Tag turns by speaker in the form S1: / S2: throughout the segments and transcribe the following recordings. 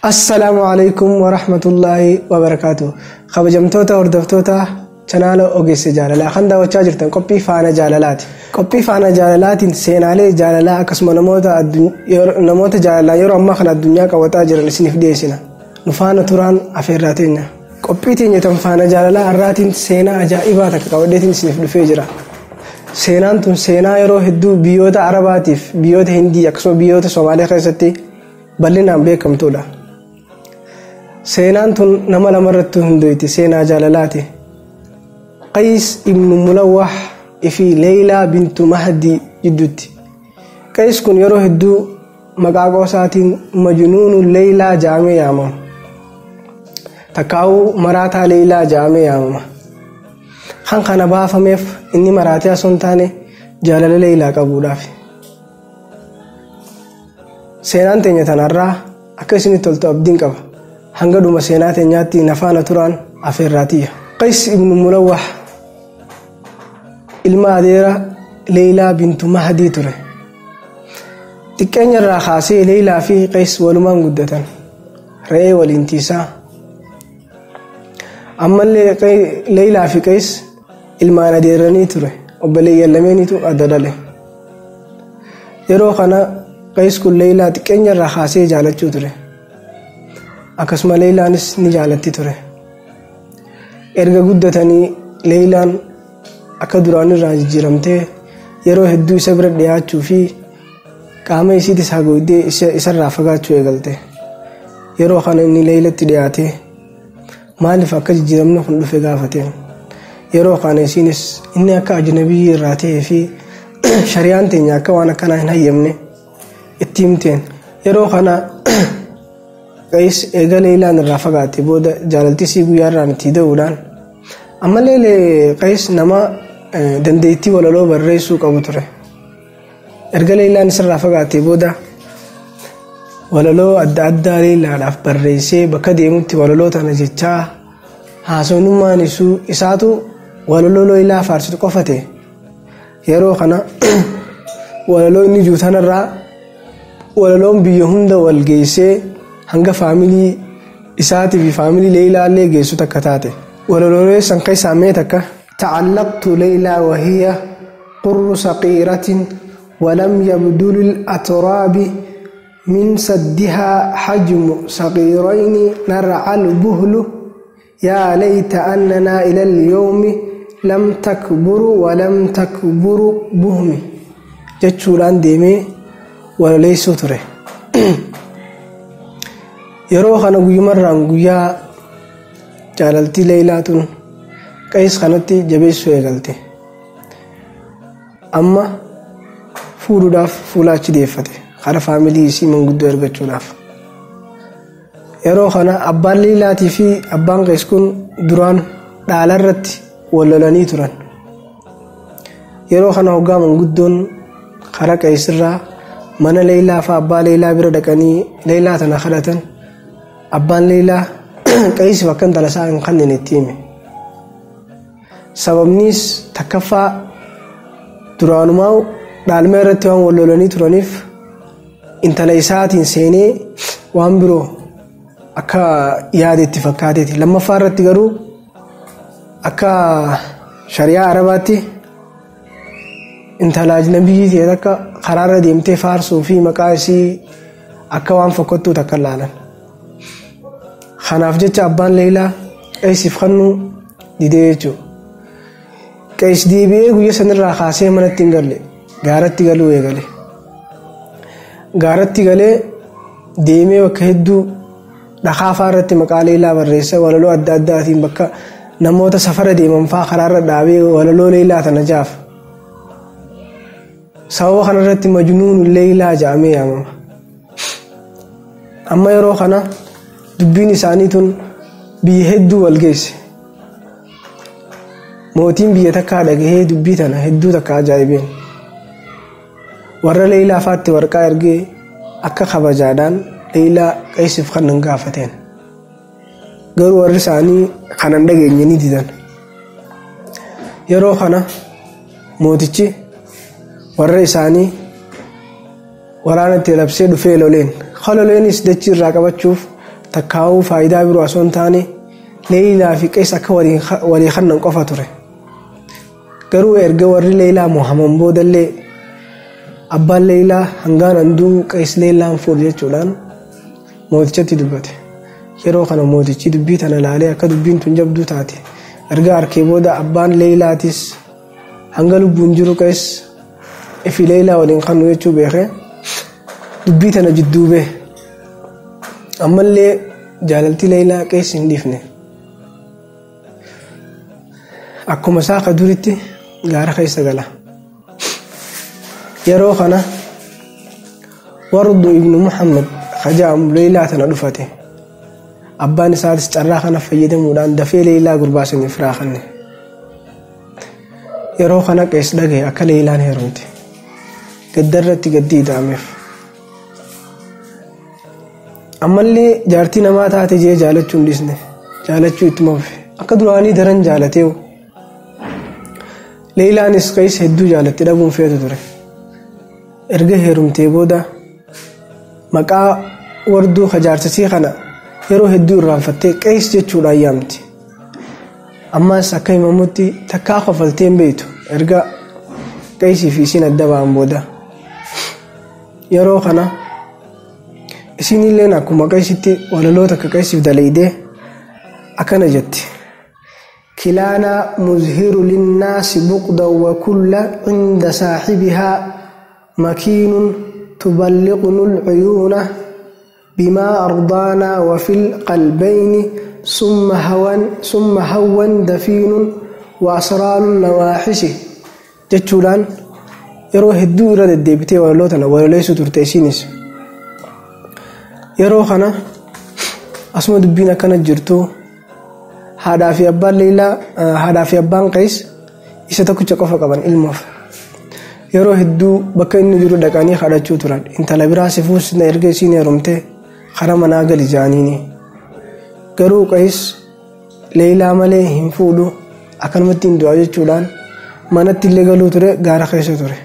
S1: Assalaamu alaikum warahmatullaahi wabarakaatu. Kabajamtoota hordoftoota chanaala Ogeessa Jaalalaa kan daawwachaa jirtan qophii Faana Jaalalaati. Qophii Faana Jaalalaatiin seenaalee jaalalaa akkasuma namoota jaalalaa yeroo ammaa kana addunyaa qabataa jiran isiniif dhiyeessina. Nu faana turaan afeerraa teenya. Qophii teenya tan Faana Jaalalaa har'aatiin seenaa ajaa'ibaa takka qabadheetiin isiniif dhufee jira. Seenaan tun seenaa yeroo hedduu biyyoota Arabaatiif biyyoota Hindii akkasuma biyyoota Somaaliyaa keessatti bal'inaan beekamtuudha. Seenaan tun nama lamarratti hundoyti seenaa jaalalaati. Qays ibnu Mulawwah fi Leylaa bintu Mahdi jidduutti. Qays kun yeroo hedduu maqaa qoosaatiin Majnuunu Leylaa jedhamee yaamama. Takkaa'uu maraataa Leylaa jedhamee yaamama. Kan kana baafameef inni maraatee osoo hin taane jaalala Leylaa qabuudhaaf. Seenaan teenya tanarraa akka isinitti toltu abdiin qaba. Hanga dhuma seenaa teenyaatti na faana turaan afeerraatiyya. Qays ibnu Mulawwah ilma adeera Leylaa bintu Mahdii ture. Xiqqeenya irraa kaasee Leylaa fi Qays walumaan guddatan. Re'ee waliin tiisaa. Ammallee Leylaa fi Qays ilmaan adeeranii ture. Obboleeyyan lameenitu adda dhale. Yeroo kana Qays kun Leylaa xiqqeenya irraa kaasee jaalachuu ture. Akkasuma Leylaanis ni jaalatti ture. Erga guddatanii Leylaan akka duraan irraa jijjiiramtee yeroo hedduu isa bira dhiyaachuu fi qaama isiitis haguugdee isarraa fagaachuu eegalte. Yeroo kana inni Leylatti dhiyaatee maaliif akka jijjiiramni kun dhufe gaafateen. Yeroo kana isiinis inni akka ajnabiyyi irraa ta'ee fi shariyaan teenya akka waan akkanaa hin hayyamne itti himteen. Yeroo kana Qays eega Leylaan irraa fagaate booda jaalalti isii guyyaa irraan itti da'uudhaan ammallee Qays nama dandeettii walaloo barreessuu qabu ture. Erga Leylaan isarraa fagaate booda walaloo adda addaa Leylaadhaaf barreessee bakka deemutti walaloo tana jechaa haasofnummaan isaatu walaloo Leylaa faarsitu qofa ta'e. Yeroo kana walaloo inni jiru tanarraa walaloon biyya hunda wal geessee hanga faamilii isaatii fi faamilii Leylaa illee geessu takka taate. Walaloolee san keessaa mee takka ta'allaqtu Leylaa wahiya qurru saqiiratin walam yabdulil atraabi min saddihaa hajmu saqiirayni nar'al buhlu yaa layta annanaa ilal yawmi lam takburu walam takburu buhmi jechuudhaan deemee walaleessuu ture. Yeroo kana guyyumarraan guyyaa jaalaltii Leylaa tun Qays kanatti jabeessuu eegalte. Amma fuudhuudhaaf fuula achi deeffate karaa faamilii isii manguddoo ergachuudhaaf. Yeroo kana abbaan Leylaatii fi abbaan Qays kun duraan dhaalarratti wal lolanii turan. Yeroo kana hoggaa manguddoon karaa Qaysirraa mana Leylaa fi abbaa Leylaa bira dhaqanii Leylaa tana kadhatan. Abbaan Leylaa Qaysiif akka intala isaa hin kennine itti hime. Sababnis takkaffaa duraanumaa dhaalma irratti waan wal lolanii turaniif intala isaatiin seenee waan biroo akka yaade itti fakkaateeti. Lammaffaa irratti garuu akka shari'aa Arabaatti intala ajnabiyyii ta'e takka karaarra deemtee faarsuu fi maqaa isii akka waan fokkottuu takka ilaalan. Kanaaf jecha abbaan Leylaa Qaysiif kennuu didee jechuudha. Qays deebi'ee guyyaa sanirraa kaasee manatti hin galle gaaratti galuu eegale. Gaaratti galee deemee bakka hedduu dhakaa fa'aa irratti maqaa Leylaa barreessa walaloo adda addaatiin bakka namoota safara deeman fa'aa karaarra dhaabee walaloo Leylaa tana jaaf. Sababa kanarratti Majnuunu Leylaa jedhamee yaamama. Amma yeroo kana dubbiin isaanii tun biyya hedduu wal geesse. Mootiin biyya takkaa dhagahee dubbii tana hedduu takka ajaa'ibeen. Warra Leylaa faatti warqaa ergee akka kabajaadhaan Leylaa Qaysiif kanan gaafateen. Garuu warri isaanii kanan dhageenye ni didan. Yeroo kana mootichi Warra isaanii waraana itti labsee dhufee loleen. Loleenis dachii irraa qabachuuf takkaa'uu faayidaa biroo osoo hin taane Leeylaa fi Qees akka walii kannan qofa ture. Garuu erga warri Leeylaa mo'aman boodallee abbaan Leeylaa hangaan handuu Qees Leeylaan fuudhu jechuudhaan mootichatti dubbate. Yeroo kana mootichi dubbii tana ilaalee akka dubbiin tun jabduu taate erga arkee booda abbaan Leeylaatis hanga lubbuun jiru Qees ifi Leeylaa waliin kannu jechuu beekee dubbii tana jidduu bee. Ammallee jaalalti Leeylaa Qees hin dhiifne. Akkuma isaa akka duritti gaara keessa gala. Yeroo kana Wardu ibnu Muhammad hajaamu Leeylaa tana dhufate. Abbaan isaatis carraa kana fayyadamuudhaan dafee Leeylaa gurbaasaniif raakanne. Yeroo kana Qees dhagaye akka Leeylaan heerumte. Gaddarratti gaddii ida'ameef. Ammallee jaartii namaa taate jee jaalachuu hin dhiisne. Jaalachuu ittuma fufe. Akka duraanii daran jaalateewu. Leeylaanis Qees hedduu jaalatti dhabuun feetu ture. Erga heerumtee booda maqaa Warduu hajaarsisii kana yeroo hedduu irraanfattee Qees jechuudhaan yaamti. Ammas akka himamutti takkaa kofaltee hin beektu erga Qeesii fi isiin adda ba'an booda. Yeroo kana isiin illeen akkuma Qeesitti walaloota akka Qeesiif dalaydee akkana jetti. Kilaanaa muzhiru linnaasi buqdan wa kulla cinda saaxibihaa makiinun tuballiqnu lcuyuuna bimaa ardaanaa wa fil qalbayni summa hawan dafiinun wa asraalu lawaaxisi jechuudhaan yeroo hedduu irra deddeebitee walaloo tana walaleessuu turte isiinis. Yeroo kana asuma dubbiin akkana jirtu haadhaa fi abbaan Leeylaa haadhaa fi abbaan Qees isa tokkicha qofa qaban ilmoof. Yeroo hedduu bakka inni jiru dhaqanii kadhachuu turan. Intala biraa si fuusisna erga isiin heerumte karaa manaa gali jaaniini. Garuu Qees Leeylaa malee hin fuudhu akkanumatti hin du'a jechuudhaan manatti illee galuu ture gaara keessa ture.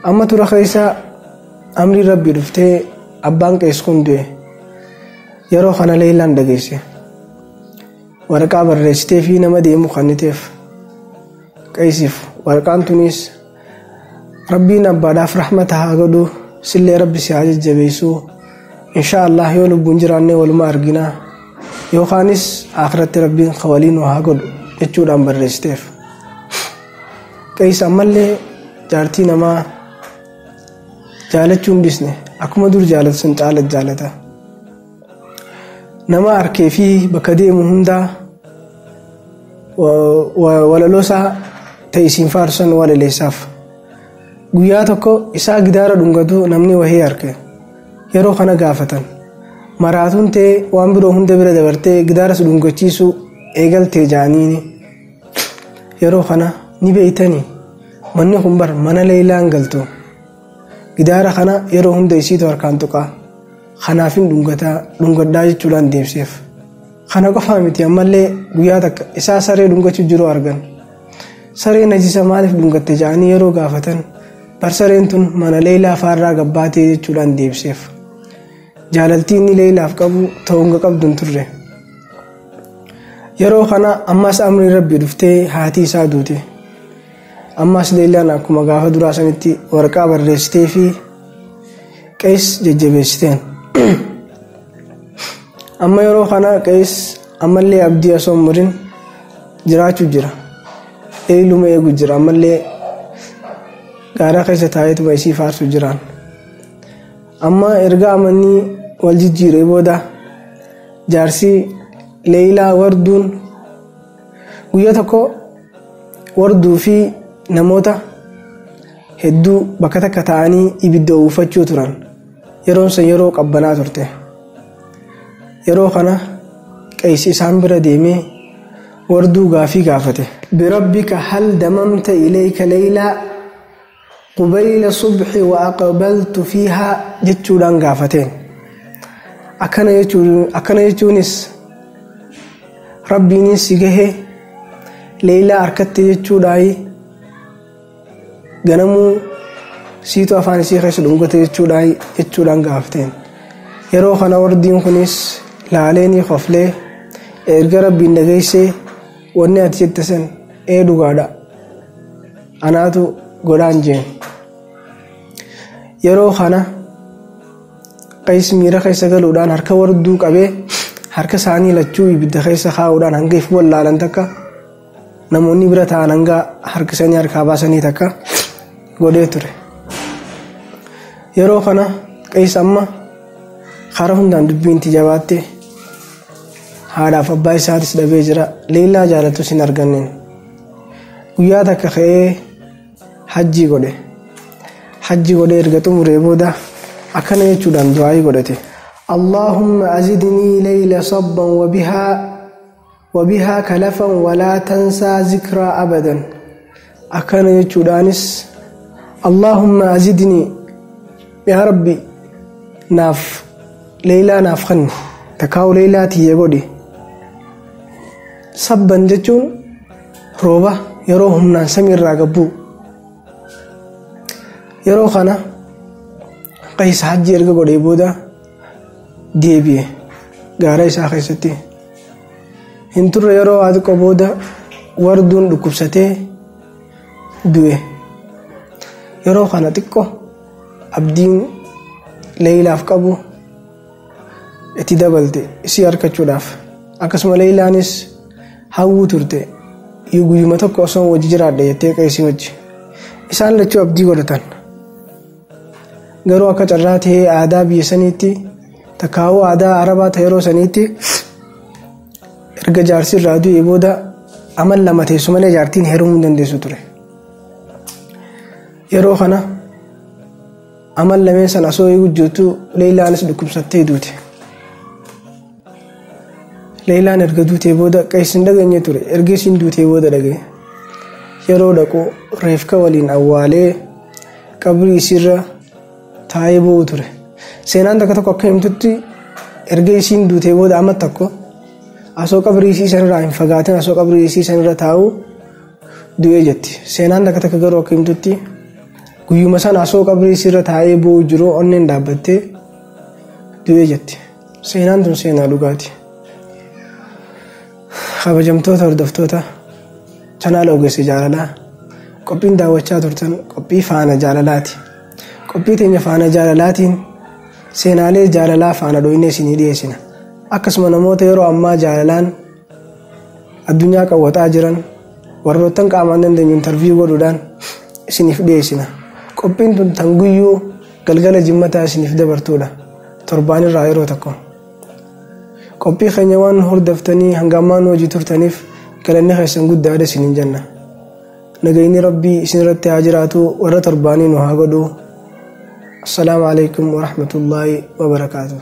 S1: Amma tura keessa amri Rabbii dhuftee abbaan Qees kun du'e. Yeroo kana Leeylaan dhageesse. Waraqaa barreessitee fi nama deemu kenniteef. Qeesiif waraqaan tunis Rabbiin abbaadhaaf rahmata haa godhu sillee Rabbi si haa jajjabeessu insha Allah yoo lubbuun jiraannee waluma arginaa yookaanis akhiratti Rabbiin waliin haa godhu jechuudhaan barreessiteef. Qees ammallee jaartii namaa jaalachuu hin dhiisne akkuma dur jaalatu sun caala jaalata. Nama arkee fi bakka deemu hundaa walaloosaa ta'e isiin faarsan walaleessaaf. Guyyaa tokko isaa gidaara dhungatu namni wahii arke. Yeroo kana gaafatan. Maraatuun ta'e waan biroo hunda bira dabartee gidaaras dhungachiisuu eegaltee jaaniini. Yeroo kana ni beeytanii manni kun bar mana Leeylaan galtu. Gidaara kana yeroo hunda isiitu harkaan tuqaa. Kanaafin dhungadhaa jechuudhaan deemseef. Kana qofaa miti ammallee guyyaa takka isaa saree dhungachuu jiru argan. Saree najisa maaliif dhungatte jedhanii yeroo gaafatan bar sareen tun mana Leeylaa faarraa gabbaatee jechuudhaan deemseef. Jaalaltii inni Leeylaaf qabu ta'uun qabdu hin turre. Yeroo kana ammas amri Rabbii dhuftee haati isaa duute. Ammas Leeylaan akkuma gaafa duraa sanitti waraqaa barreessitee fi Qees jajjabeessiteen. Amma yeroo kana Qees ammallee abdii osoo hin murin jiraachuu jira. Leeyluma eegu jira ammallee gaara keessa taa'eetuma isii faarsu jiraan. Amma erga amanii wal jijjiiree booda jaarsi Leeylaa Warduun guyyaa tokko Warduu fi namoota hedduu bakka takka taa'anii ibidda uffachuu turan. Yeroon sun yeroo qabbanaa turte. Yeroo kana Qees isaan bira deemee Warduu gaafii gaafate. Birabbika hal damamta ilayka Leeylaa qubayla subhi wa aqbaltu fiihaa jechuudhaan gaafateen. Akkana jechuunis Rabbiinis si gahee Leeylaa harkatte jechuudhaayi. Ganamuu siitu afaan isii keessa dhungate jechuudhaan gaafteen. Yeroo kana wardiin kunis laaleenii koflee erga rabbiin dhageessee wanni ati jette san ee dhugaadha. Anaatu godhaan jeen. Yeroo kana Qays miira keessa galuudhaan harka warduu qabee harka isaanii lachuu ibidda keessa kaa'uudhaan hanga if wallaalan takka namoonni bira taa'an hanga harkisanii harkaa baasanii takka godhee ture. Yeroo kana Qays amma karaa hundaan dubbiin itti jabaatte haadhaaf abbaa isaatis dhabee jira. Leelaa jaalatus hin arganneen. Guyyaa takka ka'ee hajjii godhe. Hajji godhee erga xumuree booda akkana jechuudhaan du'aayii godhate. Allahumma azidnii layla sabban wabihaa kalafan walaa tansaa zikraa abadan. Akkana jechuudhaanis Allahumma azidnii yaa Rabbi naaf leeylaa naaf kenni takkaa'u leeylaa tiyya godhi. Sabban jechuun rooba yeroo humnaan samiirraa gabbuu. Yeroo kana Qays hajji erga godhee booda deebi'e gaara isaa keessatti. Hin turre yeroo haa xiqqoo booda warduun dhukkubsatee du'e. Yeroo kana xiqqoo abdiin Leeyilaaf qabu itti dabalte isii argachuudhaaf. Akkasuma Leeyilaanis hawwuu turte guyyuma tokko osoo wajji jiraadha jettee Qaysii wajji. Isaan lachuu abdii godhatan. Garuu akka carraa ta'ee aadaa biyya saniitti takkaawuu aadaa Arabaa ta'e yeroo saniitti erga jaarsi irraa du'ee booda amal lama teessu malee jaartiin heerumuu hin dandeessu ture. Yeroo kana amal lameen sana osoo eeguu jirtu Leeylaanis dhukkubsattee duute. Leeylaan erga duutee booda Qays hin dhageenye ture. Erga isiin duutee booda dhagaye. Yeroo dhaqu reefka waliin awwaalee qabrii isiirra taa'ee boo'u ture. Seenaan takka tokko akka himtutti erga isiin duutee booda amma tokko asoo qabrii isii sanirraa hin fagaatin asoo qabrii isii sanirra taa'u du'ee jetti. Seenaan takka takka garuu akka himtutti guyyuma sana asoo qabrii isiirra taa'ee boo'u jiru onneen dhaabbattee du'ee jetti. Seenaan tun seenaa dhugaati. Kabajamtoota hordoftoota chanaala Ogeessa Jaalalaa qophiin daawwachaa turtan qophii faana jaalalaati. Qophii teenya faana jaalalaatiin seenaalee jaalalaa faana dhoynee isinii dhiyeessina. Akkasuma namoota yeroo ammaa jaalalaan addunyaa qawwataa jiran warroottan qaamaan dandeenyu intarviiyuu godhuudhaan isiniif dhiyeessina. Qophiin tun tan guyyuu galgala jimmataa isiniif dabartuudha. Torbaanirraa yeroo tokko. Qophii keenya waan hordoftanii hanga ammaa nu hojii turtaniif galanni keessan guddaadha isiniin jenna. Nagayni Rabbii isinirratti haa jiraatu warra torbaanii nu haa godhu. Assalaamu alaikum wa rahmatullaahi wa barakaatuh.